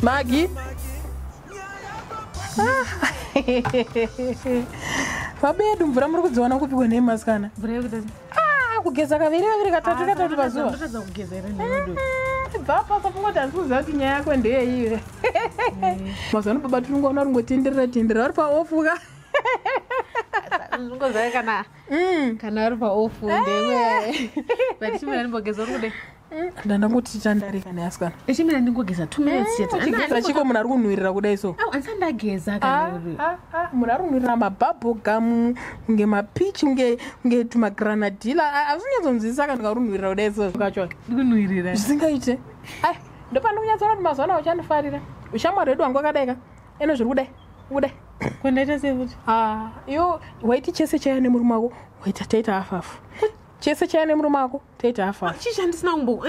Magi. Vabedu, mvura muri kudziwana kupi kwenhei, masikana? Mvura yekuti? Ah, kugeza kaviri kaviri, katatu katatu pazuva. Ndotadza kugeza here newedu? Bva pasa, pungoti handisi kuziva kuti nyaya yako ndeyeiwe. Mazuva ano baba tiringoona ringotenderera tenderera vari paoff ka. Ungoziva kana uri paoff ndemwe, but chimira ndimbogeza. Uri kudai? Ndandangoti chandarika neasikana. Ichimira ndingogeza 2 minutes chete. Chigeza chiko, munhu ari kunhuhwirira kudai so? Au, handisati ndageza kana uri. Ah, ah, munhu ari kunhuhwirira mabhabhogamu kunge mapeach, kunge tumagranadilla. Hazvinyatsonzwisisa kana ndikauri kudai so kacho. Ndikunhuhwirira. Zvisingaite. Ai, ndopandikunyatsoona kuti mazuva ano uchandifarira. Ushamwari hwedu hwangu wakadai ka, eno zviri kudai kudai. Kwendaita sei futi? Ah, iwo waiti chese chaya nemurume wako, waita taita hafu, chese chaya nemurume wako taita hafu. Chii chandisina kumbo?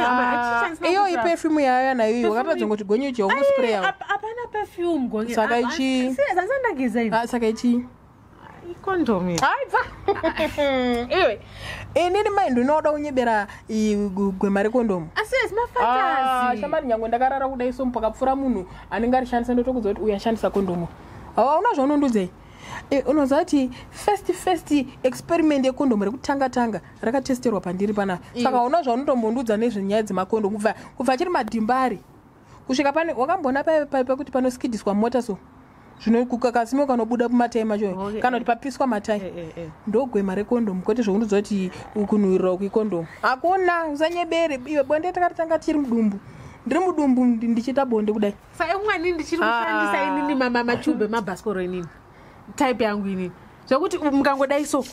Iyo iperfume yayo nayo iyo wakatadza ngoti gonye uchiwa yawo. Hapana perfume, gonye. Saka Handisati ndageza ini. Ah, saka ichi? Ikondomi. Aibva iwe, inini mai ndinoda kunyebera gwema rekondomu. Asi ezi Ah, mafantasy. Shamari, nyange ndakarara kudai so, pakapfuura munhu anenge arishandisa, ndotokudza kuti uyu ashandisa kondomu. Hauna zvaunondudzei. Unoziva kuti first experiment yekondomu rekutanga tanga rakatesterwa pandiri panapa, saka hauna zvaunotombondudza nezvenyaya dzemakondomu kubva achiri madhimbari kusvika pane wakamboona pekuti panoskidhiswa mota so, zvino kasimo kanobuda mumatai macho, kana kuti papiswa matai. Ndogwema rekondomu, kwete zvokundoziva kuti kunhuhwirira uku ikondomu. Hakuna, usanyebere iwe. Bonde takaritanga tiri mudumbu, ndiri mudumbu ndichiita bonde kudai. Saka umwani ndichiri kushandisa Ah. inini machubhu emabhasikoro. Inini type yangu inini zvekuti mukangodai so,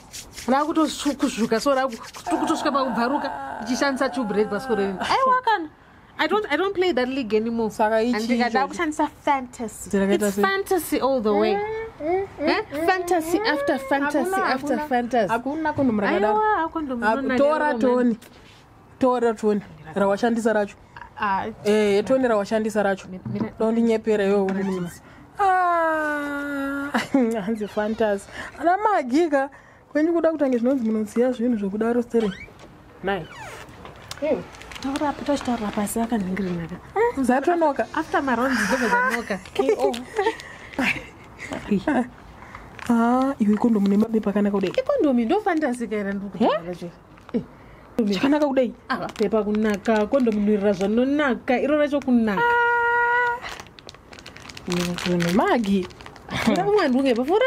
rakutosvukuzvuka so, rakutosvika pakubvaruka ndichishandisa chubhu rebhasikoro inini. Aiwa kana, I don't play that league anymore. Saka ichi Andikada ichocho? kushandisa fantasy. Dzirakaita It's sei? fantasy all the way. Eh? Fantasy after fantasy after fantasy. Hakuna kondomu rakadaro. Aiwa, kondomu Tora rinonaka. toni, tora toni rawashandisa racho. Ah, Toni rawashandisa racho. Dondinyepera iwe uri. Ah, hanzi fantasy. Ana magika kwenyu kuda kutange zvinonzi munoziya zvinhu zvokudaro stere nai. Taura apa, tochitaurira pasi akanhingirinaka. Zatonoka. After marounds dzobva dzanoka ko. Ah, iwe, ikondomu nemabepa akanaka kudai. Ikondomi ndo fantasy kaira ndikutaura che. Chakanaka kudai. Ava pepa kunaka, kondomu nhuhwirira zvanonaka, iro racho kunaka. Zvinhu magi. Umwe unge pafura.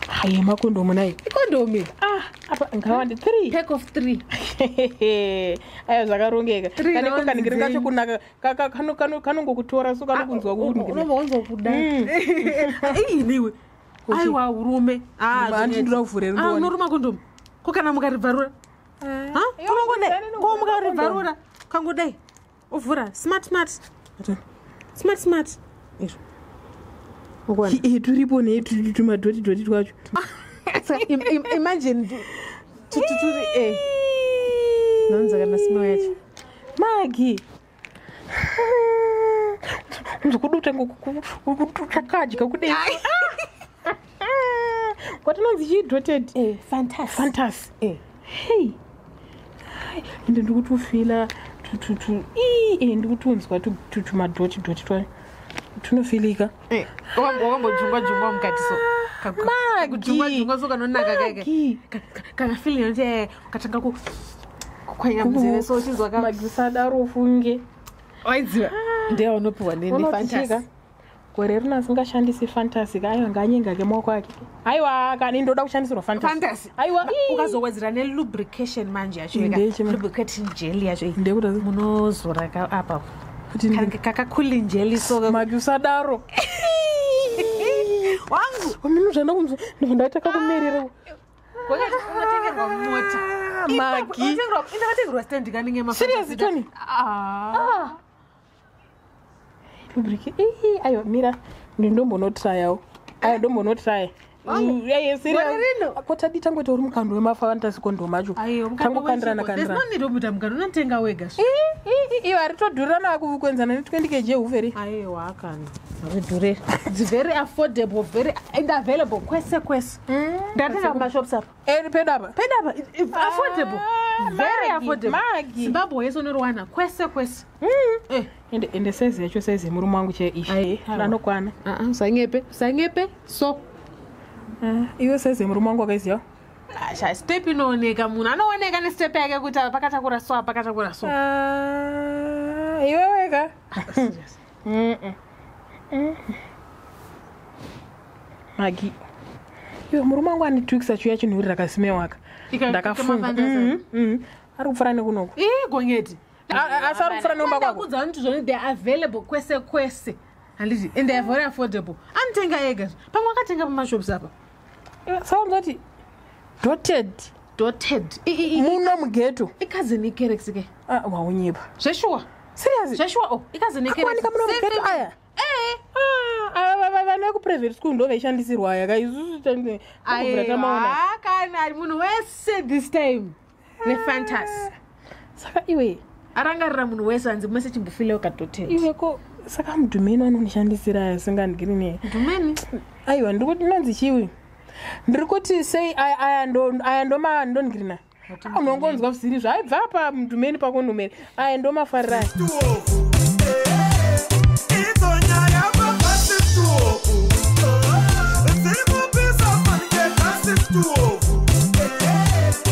Haye, makondomu nai. Ikondomi. Ah, apa ngawande three. Pack of three. Aya, zvakarongeka. Three Kaneko rounds kaningiri kacho dzenyu. kunaka kanongokutora so, kanokunzwa kuningiri. Unobva wanzwa kuda iniwe. Aiwa, urume. Handinoda kuvhura rindoona. Unoruma kondomu ko kana mukaribvarura? Ha? Iyo, Unongodai ndani ko mukaribvarura, kangodai uvhura, smart smart smart smart izvo. Ukuona? Turipo nei tumadhoti dhoti twacho? Saka imagine turi nonza kana smell yacho. Magi, nzokudutanga chakadya kudai kwatinonzi chii, dotted? Fantasy. Fantasy. Hei, ende ndikutofila ndikutonzwa tumadhoti dhoti twacho tunofilika. Wakambojungwa jungwa mukati so? Magi. Kujungwa jungwa so kanonaka keke. Magi. Kana feeling yoti ukatanga kukwenya munzeve so, uchinzwa ka Magi, usadaro ufunge. Waiziva ndeya unopiwa Unotichika nefantasy. Gore rino asingashandisi fantasy ka, aiwa, ngaanyenga ke maoko ake. Aiwa kani, ndoda kushandisirwa fantasy. Fantasy. Aiwa. Ukazowedzera nelubrication manje yacho, Ndeichi manje? lubricating jelly yacho iyi. Ndekuti Munozora ka apa. Kuti Kakacooling jelly so. Magi, usadaro. Wangu. Mino zvanda ndobva ndaita kakumerera. Wakati unotengerwa mota. Magi. Indakatengerwa stand kanenge. Serious, Tony? Ah. Lubricate. Ii, aiwa, mira, ndombonotrayawo. Aiwa, ndombonotraya. Gore rino? Kotadi tangoita uri mukando wemafantasy kondomu acho, tangokandirana kandirana. Kandirana mukando unotenga wega. Iwe, haritodhurirana kuenzana ne20 kg yehuvheri. Aiwa kana, haridhure. It's very affordable, very and available kwese kwese. Ndatenga kumashops apa. Eri pedapa. Pedapa, affordable. Ah, Very Magi, affordable. Magi. Zimbabwe yese unoriwana kwese kwese. Ende saizi yacho, saizi yemurume wangu chaiishi. Ai, aiwa. Anokwana. Aa, usanyepe, usanyepe so. Ah, iwe saizi yemurume wangu wakaiziva? Asha, step inooneka, munhu anooneka nestep yake kuti apa pakatakura so, apa pakatakura so. Ah, iwe wega. Serious. Mm. Magi, iwe, murume wangu anitwikisa chiuya chinhuri rakasimewaka. Ndakafunga. Mafantasi. Ari kupfura nekunoku. Ii, gonyeti. Asi ari kupfura neumba kwako? Ndakudza kuti zvoni they are available kwese kwese, handiti? And they are very affordable. Anotenga ega, pamwe akatenga pamashops apa. Iwe, saunzoti dotted. Dotted. Muno mugeto. Ikazini ikerex ke. Ah, waunyepa. Zveshuwa. Serious? Zveshuwa, o ikazini. Akuwanika muno mugeto aya? Ah, ava vana vekuprivate school ndo vaishandisirwa aya ka, isusu tangobvira tamaona. Kana ari munhu wese this time nefantas. Saka iwe, Arangarira munhu wese, hanzi mese chimbofile kadoted. Iwe, ko saka mudhumeni vanondishandisira aya singandigirini? Dhumeni? Aiwa, ndiri kuti inonzi chiwi, ndiri kuti sei aya aya ndoma ndondigirina, unongonzwa zvisiri zvaibva pa mudhumeni pakondomeri, aya ndomafarira aya. Tuovu.